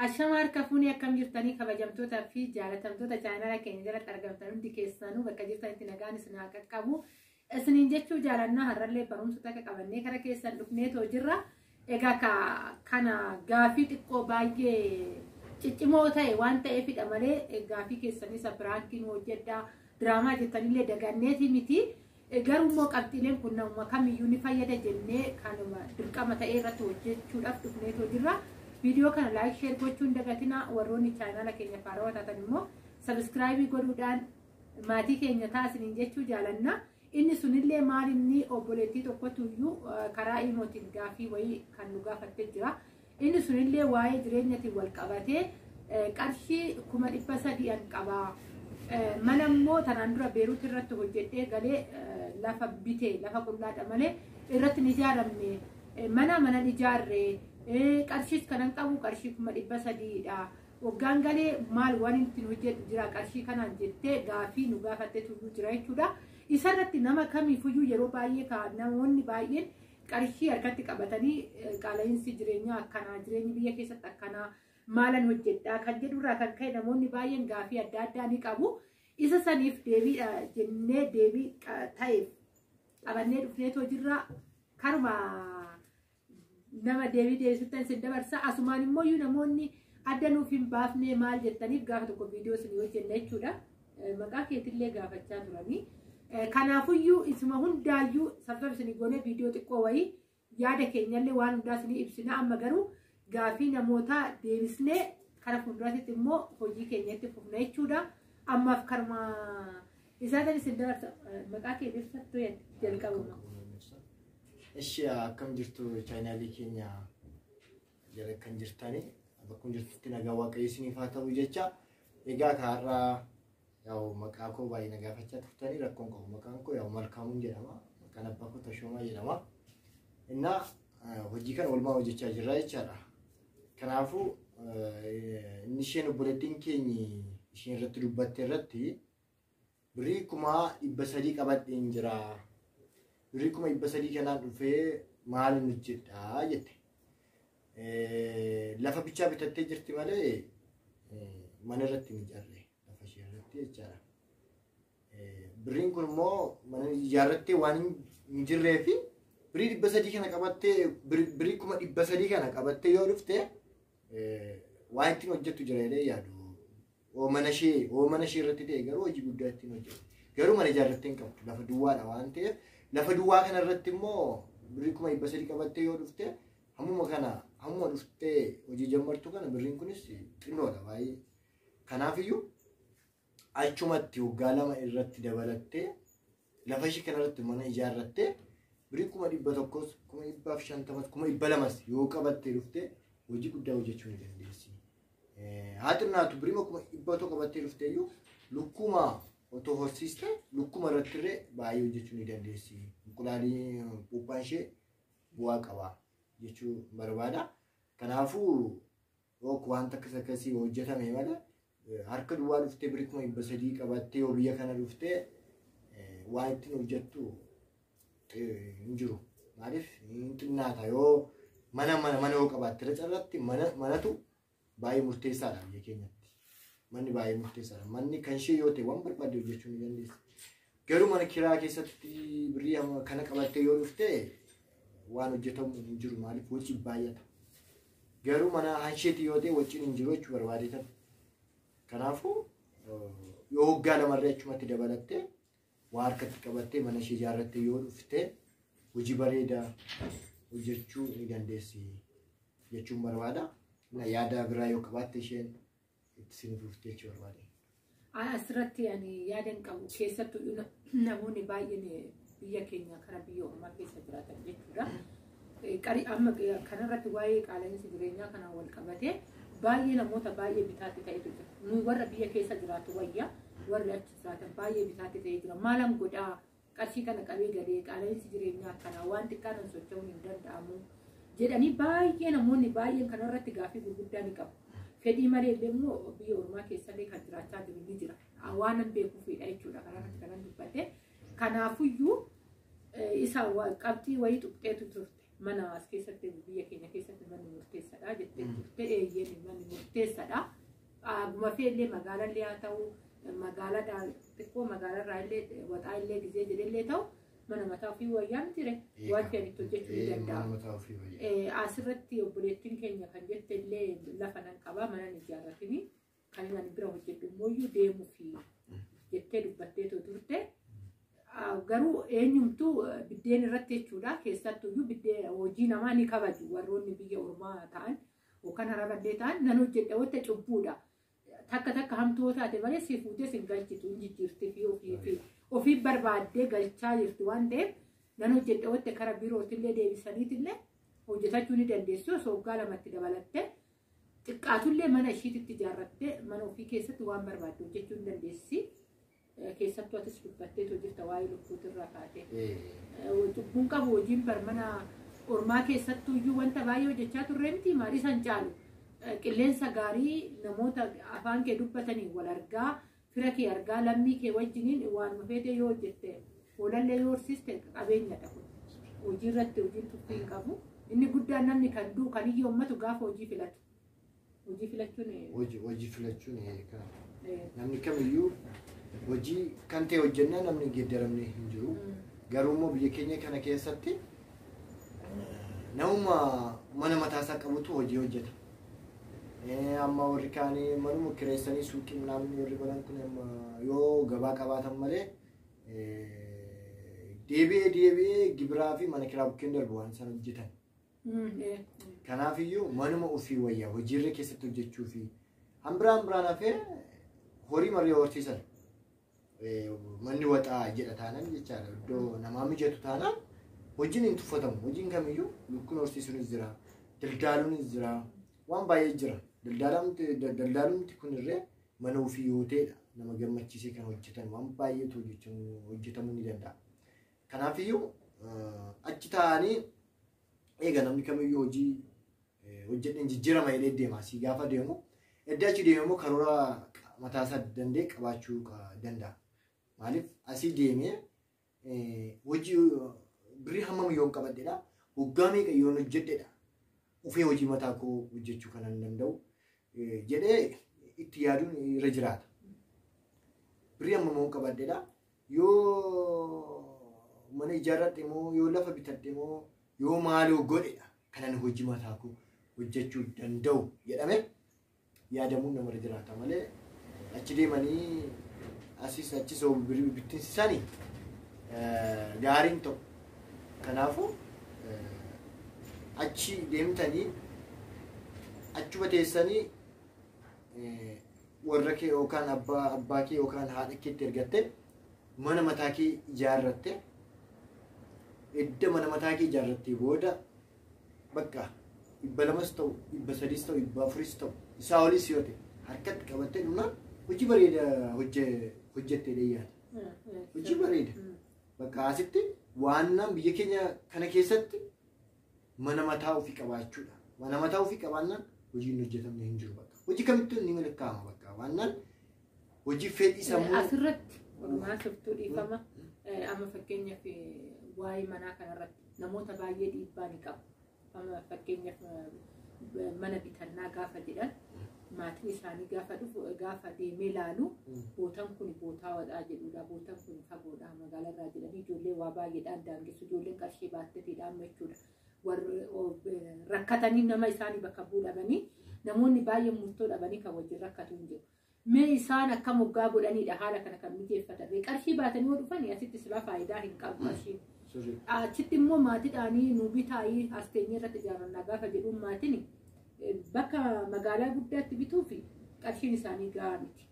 Ashama harka fuunee akkam jirtanii kabajamtootaa fi jaalatamtoota chaanala keenya jalatti argamtan hundi keessanuu bakka jirtanitti nagaan isin haa qaqqabu. Isiniin jechuu jaalannaa har'allee barumsa takka qabannee kara keessan dhufneetoo jirra. Egaa kana gaafii xiqqoo baay'ee ciccimoo ta'e waan ta'eefidha malee gaafii keessanii isa piraankiin hojjedhaa diraamaa jettanillee daganneeti miti. Garuu immoo qabxiileen kun namuma kamiyyuu ni fayyada jennee kanuma dirqama ta'e irratti hojjechuudhaaf dhufneetoo jirra. Viidiyoo kana like, share gochuun hin dagatinaa. Warroonni chaanala keenya faarawaa taatan immoo subscribe godhuudhaan maatii keenya taasiniin jechuu jaalanna. Inni sunillee maal inni obboleettii tokkotu iyyuu karaa imootiin gaafii wayii kan nu gaafattee jira. Inni sunillee waa'ee jireenyatiin wal qabatee qarshii 300,000 an qaba. Mana immoo tanaan dura Beeruut irratti hojjedhee galee lafa bitee lafa qullaadha malee irratti hin ijaaramne. Mana ijaarre qarshiis kanan qabu qarshii 300,000dha. Waggaan galee maal waan ittiin hojjedhu jira qarshii kanaan jettee gaafii nu gaafattee tuyyuu jira jechuudha. Isarratti nama kamiifuyyuu yeroo baay'ee namoonni baay'een qarshii harkatti qabatanii qaala'insi jireenyaa akkanaa, jireenyi biyya keessatti akkanaa, maalan hojjedhaa kan jedhurraa kan ka'e namoonni baay'een gaafii adda addaa ni qabu. Isa saniif deebiidha jennee deebii ta'eef qabannee dhufneetoo jirra. Karuma nama deebii deebisutti isin dabarsa. Asumaan immoo namoonni adda nuuf hin baafne maal jettaniif gaafa tokko viidiyoo isin hojjenna jechuudha. Maqaa keetillee gaafachaa turanii. Kanaafuyyuu isuma hundaayyuu sababa isin goone viidiyoo xiqqoo wayii yaada keenyallee waan hundaa isinii ibsina. Amma garuu gaafii namootaa deebisnee kara fuulduraatti immoo hojii keenyatti fufna jechuudha. Ammaaf karuma isaatiin isin dabarsa. Maqaa kee ibsattu jalqabuma. Ishi akkam jirtu chaanaalii keenya jala kan jirtani bakkuma jirtutti nagaa waaqayyo isiniif haa ta'u jecha. Egaa kaarraa yaa'u maqaa koo baay'ee na gaafachaa turtanii rakkoon qabu. Maqaan koo yaa'u Malkaamuun jedhama. Maqaan abbaa koo Tashoomaa jedhama. Innaa hojii kana oolmaa hojjechaa jirra jechaadha. Kanaafuu inni isheen obboleettiin keenyi isheen irratti dubbatte irratti birrii 300,000 qabadheen jira. Birrii 300,000 kanaan dhufee maal hojjedhaa jette. Lafa bichaa bitattee jirti malee mana irratti hin ijaarre lafa ishee irratti jechaadha. Birriin kun immoo mana ijaarrattee waan hin jirree fi birrii 300 kana qabattee birrii 300,000 kana qabattee yoo dhufte waan ittiin hojjettu jira jedhee yaadu. Oo mana ishee irratti ta'e garuu hojii guddaa ittiin hojjetu. Garuu mana ijaarrattee hin qabdu lafa duwwaadha waan ta'eef lafa duwwaa kana irratti immoo birrii 300,000 qabattee yoo dhufte hammuma kana hammuma dhuftee hojii jammartu kana birriin kunis xinnoodha baay'ee. Kanaafiyyuu achumatti waggaa 2 irratti dabalattee lafa ishee kanarratti mana ijaarrattee birrii 100,000 150,000 200,000 yoo qabattee dhuftee hojii guddaa hojjechuu ni dandeessi. Haa xinnaatu birrii 100,000 qabattee dhuftee iyyuu lukkuma otoo horsiiste lukkuma irratti illee baay'ee hojjechuu ni dandeessi. Inqulaalii buuphaan ishee bu'aa qaba jechuu barbaada. Kanaafuu wanta akkas akkasii hojjetame malee harka duwwaa dhuftee birrii 300,000 qabattee yoo biyya kana dhuftee waan ittiin hojjettu hin jiru. Maaliif hin xinnaata yoo mana mana yoo qabaatte irra carratti manatu baay'ee murteessaadha biyya keenyatti. Manni baay'ee murteessaadha. Manni kan ishee yoo ta'e waan barbaadde hojjechuu ni dandeessi. Garuu mana kiraa keessatti birrii kana qabattee yoo dhufte waan hojjetamu hin jiru. Maaliif wacii baay'ata. Garuu mana hansheetii yoo ta'e waciin hin jiru jechuu barbaadetan. Kanaafuu yoo waggaa lamarra achumatti dabalattee waa harkatti qabattee mana ishee ijaarrattee yoo dhufte hojii bareedaa hojjechuu ni dandeessi jechuun barbaada. Yaada biraa yoo qabaatte isheen itti sin fuftee jechuu barbaade. Asirratti ani yaada hin qabu keessattuu namoonni baay'een biyya keenya kana biyya ormaa keessa jiraatan jechuudha. Amma kanarratti waa'ee qaala'insi jireenyaa kanaan wal qabatee baay'ee namoota baay'ee bitaatti ta'etu jira. Nu warra biyya keessa jiraatu wayya warri achi jiraatan baay'ee bitaatti ta'ee jira. Maalan godhaa qarshii kana qabee galee qaala'insi jireenyaa akkanaa waan xiqqaan socho'uun hin danda'amu jedhanii baay'ee namoonni baay'een kanarratti gaaffii gurguddaa ni qabu. Fedhii malee illee immoo biyya ormaa keessallee kan jiraachaa jiru ni jira. Waan nan beekuufidha jechuudha kanarratti kanan dubbate. Kanaafuyyuu isa qabxii wayii tuqxeetu turte. Mana as keessatti biyya keenya keessatti manni murteessaadha jettee turte. Eeyyeen, manni murteessaadha. Aguma fe'ellee magaalallee haa ta'u, magaalaadhaa xiqqoo magaalarraa illee waxaa illee gizee jedhellee ta'u, mana mataa ofii wayyaa miti ree? Waan fe'anitti hojjechuu ni Mana danda'a. mataa ofii wayyaa. Asirratti obboleettiin keenya kan jette illee lafa nan qabaa, mana hin ijaarratini, kan inni bira hojjedhu immoo deemuufi jettee dubbatteetu turte. Garuu eenyumtuu biddeen irratti jechuudha, keessattuyyuu biddeen hojii namaa ni kabaju. Warroonni biyya ormaa ta'an yookaan haraballee ta'an, nan hojjedha wanta cubbuudha. Takka takka hamtuu taate malee si fuutee si galchitu hin jijjiirti fi ofii fi ofii barbaaddee galchaa jirti waan ta'eef, nan hojjedha wanta kara birootillee deebisaniitillee hojjetachuu ni dandeessu. Osoo waggaa lamatti dabalattee xiqqaatullee mana ishiititti ijaarrattee mana ofii keessatti waan barbaadde hojjechuu ni dandeessi. Keessattuu atis dubbatteetu jirta waa'ee lukkuutirraa kaatee. Cubbuun qabu hojiin bar mana ormaa keessattuyyuu wanta baay'ee hojjechaa turre miti, maal isan caalu. Qilleensa gaarii, namoota afaan kee dubbatanii wal argaa, fira kee argaa, lammii kee wajjiniin waan feete yoo hojjette, hoolallee yoo horsiiste, qabeenyadha kun. Hojii irratti hojiin tuffii hin qabu. Inni guddaan namni kan du'u, kan iyya uummatu gaafa hojii filatu. Hojii filachuun Hojii filachuun kana. Namni kamiyyuu hojii kan ta'e hojjennaa namni geeddaramne hin jiru. Garuu immoo biyya keenya kana keessatti namuma mana mataasaa qabutu hojii hojjeta. Amma warri kaanii manuma kireessanii suuqii namni warri baran kun amma yoo gabaa qabaatan malee deebi'ee deebi'ee gibiraa fi mana kiraa bukkeen darbu waan isaan hojjetan. Kanaafiyyuu manuma ofii wayyaa hojiirra keessatti hojjechuu fi hambiraan biraan hafee horii maree horsiisan manni waxaa jedha taanaan jechaadha, iddoo namaa mijatu taanaan hojiin hin tuffatamu. Hojiin kamiyyuu, lukkuun horsiisuunis jira, daldaaluunis jira, waan baay'ee jira. Daldaalumti kunirree mana ofii yoo ta'edha nama gammachiisee kan hojjetan, waan baay'eetu hojjetamuu ni danda'a. Kanaafiyyuu achi taa'anii eega namni kamiyyuu hojii hojjedheen jijjiirama jedhee deema. Asii gaafa deemu, edda achi deeme immoo karoora mataasaa danda'e qabaachuu danda'a. Maaliif, asii deemee hojii birrii hammam yoon qabadhedha, waggaa meeqa yoon hojjedhedha, ufee hojii mataa koo hojjechuu kan hin danda'u jedhee itti yaaduun irra jiraata. Birrii hammam yoon qabadhedha, yoo mana ijaarradhe moo, yoo lafa bitadhe moo, yoo maaloo godhedha kanan hojii mataa koo hojjechuu danda'u jedhame yaadamuun namarra jiraata malee, achi deemanii asis achis bittinsisanii gaariin ta'u. Kanaafuu achi deemtanii achuma teessanii warra kee yookaan abbaa kee yookaan haadha keetti ergatte mana mataa kee ijaarratte, edda mana mataa kee ijaarrattee booda bakka 200s ta'u, 300s ta'u, 400s ta'u, isaa olis yoo ta'e harkatti qabattee dhumnaan hojii bareeda hojjettee yaada. Hojii bareeda. Bakka asitti waan biyya keenya kana keessatti mana mataa ofii qabaachuudha. Mana mataa ofii qabaannaan hojiin hojjetamne hin jiru bakka. Hojii kamittuu ni milkaa'ama bakka. Waannaan hojii fedhii sammuu. Asirratti walumaa sirtuu dhiifama. Amma fakkeenyaaf waa'ee manaa kanarratti namoota baay'ee dhiibbaa ni qabu. Amma fakkeenyaaf mana bitannaa gaafa jedhan, maatiin isaanii gaafa dhufu, gaafa deemee ilaalu, bootaan kun bootaa wadhaa jedhudha, bootaan kun fagoodha magaalarraa jedhanii ijoollee waa baay'eedhaan daangessu. Ijoolleen qarshii baatteetiidhaan jechuudha. Warri rakkatanii nama isaanii bakka bu'uu dhabanii, namoonni baay'een murtoo dhabanii kan wajjin rakkatu hin jiru. Mee isaan akka moggaa godhanidha haala kana kan mijeeffatan. Qarshii baatanii yoo dhufan asitti silaa faayidaa hin qabu qarshiin. Achitti immoo maatiidhaanii nu bitaayii as teenyee irratti ijaarrannaa gaafa jedhuun, maatiin bakka magaalaa guddaatti bituuf qarshiin isaanii gahaa miti.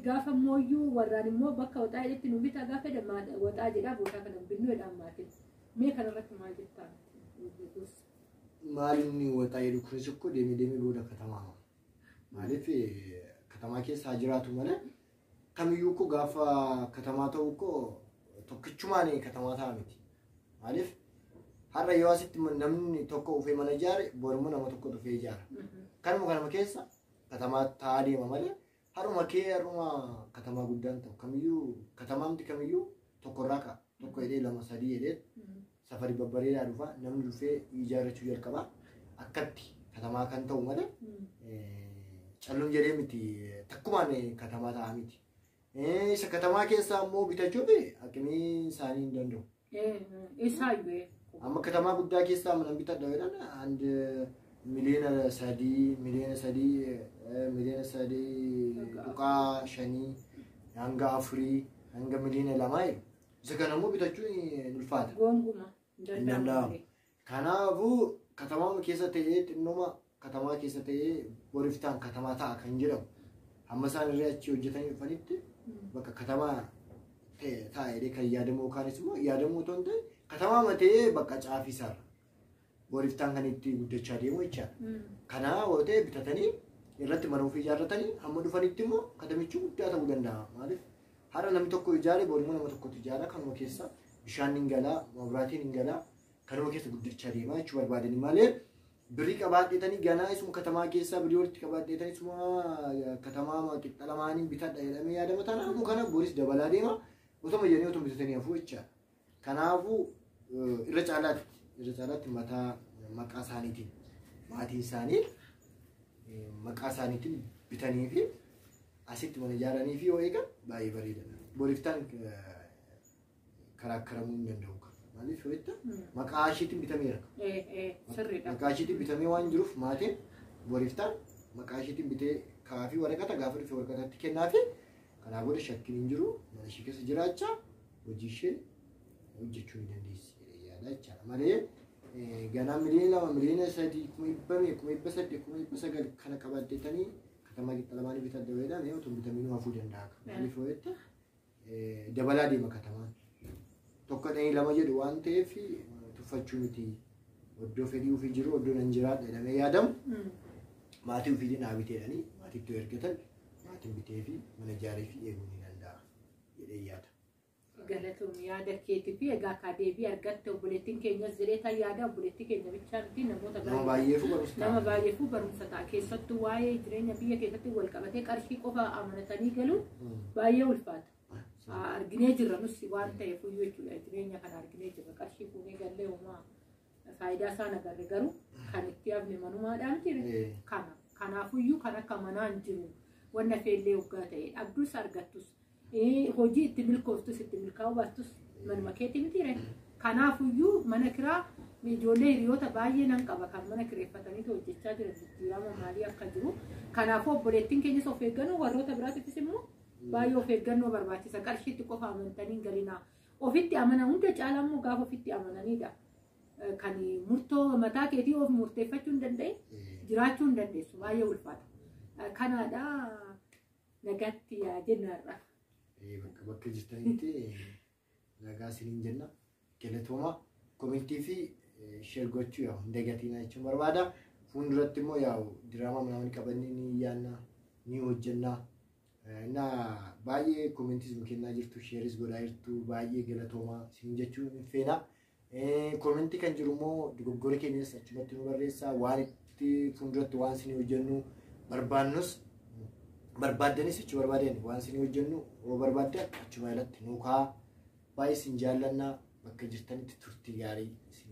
Gaafa mooyyuu warraan immoo bakka waxaa jedhetti nu bitaa gaafa jedhan, waxaa jedhaa bootaa kana binnu jedhaan maatiin. Mee kanarratti maal jettaa? Maal, inni waxaa jedhu kunis ikkoo deemee deemee booda katamaa. Maaliif, katamaa keessa haa jiraatu malee kamiyyuu koo gaafa katamaa ta'u koo tokkichumaan katamaa ta'a miti. Maaliif, har'a yoo asitti namni tokko dhufee mana ijaare, borummoo nama tokko dhufee ijaara. Kanuma kanama keessa katamaa ta'aa deema malee har'uma kee har'uma katamaa guddaan ta'u kamiyyuu, katamaamti kamiyyuu tokkorraa ka'a. Tokko jedhee, lama, sadii jedhee. Safari babbareedaa dhufa namni dhufee ijaarrachuu jalqaba. Akkatti katamaa kan ta'u malee callum jedhee miti takkumaan katamaa ta'a miti. Isa katamaa keessaa immoo bitachuuf aqimii isaanii hin danda'u. Isaayyuu. Amma katamaa guddaa keessaa mana bitadha jedhan and 3 miliyoona, 3 miliyoona, 3.5 miliyoona hanga 4 hanga 2 miliyoona jedhu. Isa kana immoo bitachuun hin ulfaata. Gonguma. Hin danda'amu. Kanaafuu katamaa keessa ta'ee xinnooma katamaa keessa ta'ee boriftaan katamaa ta'a kan jedhamu hamma isaan irra achi hojjetanii dhufanitti bakka katamaa ta'a jedhee kan yaadamu yookaanis immoo yaadamu otoo hin ta'in katamaa matee bakka caafii isaarra boriftaan kan itti guddachaa deemu jechaadha. Kanaa yoo ta'e bitatanii irratti mana ofii ijaarratanii hamma dhufanitti immoo katamichi guddaa ta'uu danda'a. Maaliif har'a namni tokko ijaare bor immoo nama tokkotu ijaara kanuma keessa bishaan hin galaa, mabraatiin hin galaa, kanuma keessa guddachaa deema jechuu barbaadani malee birrii qabaadheetanii ganaa isuma katamaa keessaa birrii walitti qabaadheetanii isuma katamaa qixa lamaanii bitadha jedhamee yaadama taanaan kana boris dabalaa deema otuma jedhanii otuma bitatanii hafuu jechaadha. Kanaafuu irra caalaatti mataa maqaa isaaniitiin maatiin isaanii maqaa isaaniitiin bitanii fi asitti mana ijaaranii fi yoo eegan baay'ee bareedaadha. Boriftaan karaakkaramuu hin danda'u. Maaliif yoo jetta maqaa isheetiin bitameera. Sirriidha. Maqaa isheetiin bitamee waan jiruuf maatiin boriftaan maqaa isheetiin bitee kaafii waraqata gaafa dhufe waraqatatti kennaafi kanaa booda shakkiin hin jiru, mana ishee keessa jiraachaa hojii ishee hojjechuu ni dandeessi yaada jechaadha. Malee ganaa 2 miliyoona, 3 miliyoona, 100,000, 800,000, 900,000 kana qabaatteetanii katamaa qixa lamaanii bitadha yoo jedhame otoo bitamee hafuu danda'a. Maaliif yoo jette dabalaa deema katamaan. Tokko dhanii lama jedhu waan ta'eef tuffachuu miti. Iddoo fedhii ofii jiru iddoo nan jiraadha jedhamee yaadamu maatii ofiitiin haa biteedhanii maatiitti yoo ergatan maatiin bitee fi mana ijaaree fi eeguu ni danda'a jedhee yaada. Galatoom yaada keetii fi egaa akka deebii argatte obboleettiin keenyas jedhee tan yaada obboleettii keenya bichaa miti namoota Nama baay'eefu barumsa nama baay'eefu barumsa ta'a. Keessattuu waa'ee jireenya biyya keessatti wal qabatee qarshii qofa amanatanii galuun baay'ee ulfaata. Arginee jirra nus waan ta'eef iyyuu jechuudha, jireenya kana arginee jirra. Qarshii fuunee gallee homaa faayidaa isaan agarre, garuu kan itti hafne manumaadhaan jire kana. Kanaafuyyuu kan akka manaa hin jiru. Wanna feellee hoggaa ta'e dhabdus argattus, hojii itti milkooftus itti milkaa'uu baattus manuma keetti mitiire. Kanaafuyyuu mana kiraa ijoollee hiriyoota baay'ee nan qaba kan mana kireeffataniitu hojjechaa jiran, jijjiirama maalii akka jiru. Kanaafuu obboleettiin keenyas of eeggannoo, warroota biraatiifis immoo baay'ee of eeggannoo barbaachisa. Qarshiitti qofa amantanii hin galinaa. Ofitti amana hunda caalaa immoo gaafa ofitti amananiidha. Kan murtoo mataa keetii of murteeffachuu hin danda'e jiraachuu hin dandeessu, baay'ee ulfaata. Kanaadha, nagaatti yaa jennaarra. Bakka bakka jirtanitti nagaa isiniin jenna. Galatooma, comment fi share gochuu yaa hin dagatinaa jechuun barbaada. Fuulduratti immoo yaa diraamaa manaa qabannee ni yaanna, ni hojjenna. Na baay'ee commentis nu kennaa jirtu, shareis godhaa jirtu, baay'ee galatoomaa isin jechuun hin feena. Comment kan jiru immoo dogoggora keenyas achumatti nu barreessaa, waan itti fuulduratti waan isin hojjennu barbaannus barbaaddanis jechuu barbaadan, waan isin hojjennu yoo barbaaddan achuma irratti nu kaa'aa. Baay'ee isin jaallannaa, bakka jirtanitti turtii gaarii isin